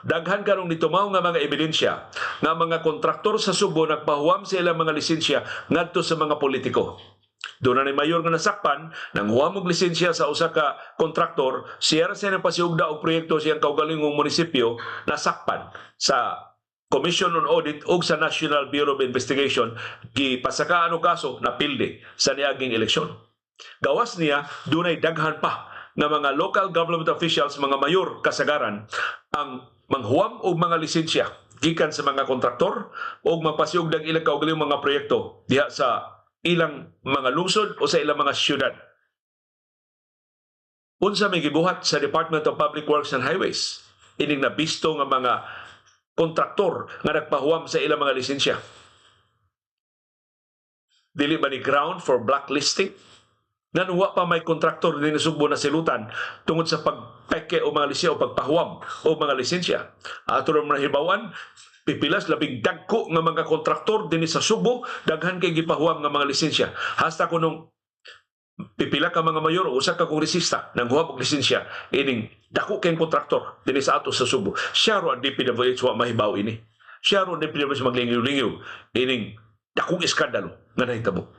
Daghan karong nitumaw nga mga ebidensya nga mga kontraktor sa Subo nagpahuwam sa ilang mga lisensya ngadto sa mga politiko. Doon na ni mayor nga nasakpan nang huwam og lisensya sa usa ka kontraktor, siya ra siya nagpasiugda og proyekto siyang kaugalingong munisipyo, nasakpan sa Commission on Audit ug sa National Bureau of Investigation, gipasakaan og kaso, napildi sa niaging eleksyon. Gawas niya, dunay daghan pa nga mga local government officials, mga mayor kasagaran, ang manghuwam og mga lisensya gikan sa mga kontraktor o magpasiugdag ilang kaugalingong mga proyekto diha sa ilang mga lungsod o sa ilang mga syudad. Unsa may gibuhat sa Department of Public Works and Highways ining nabisto nga mga kontraktor nga nagpahuwam sa ilang mga lisensya? Dili ba ni ground for blacklisting? Nganong wa pa may kontraktor dinhi Sugbo na silutan tungod sa pagpeke o mga lisensya o pagpahuwam o mga lisensya? Ato ra man nahibawan, pipilas labing dagko nga mga kontraktor dinhi sa Sugbo, daghan kay gipahuwam nga mga lisensya. Hasta kunong pipila ka mga mayor o usa ka kongresista nang huwam og lisensya ining dako kayong kontraktor dinhi sa ato sa Sugbo. Siya ro ang DPWH wa mahibaw ini. Siya ro ang DPWH maglingiw-lingiw ining dakong iskandalo nga nahitabo.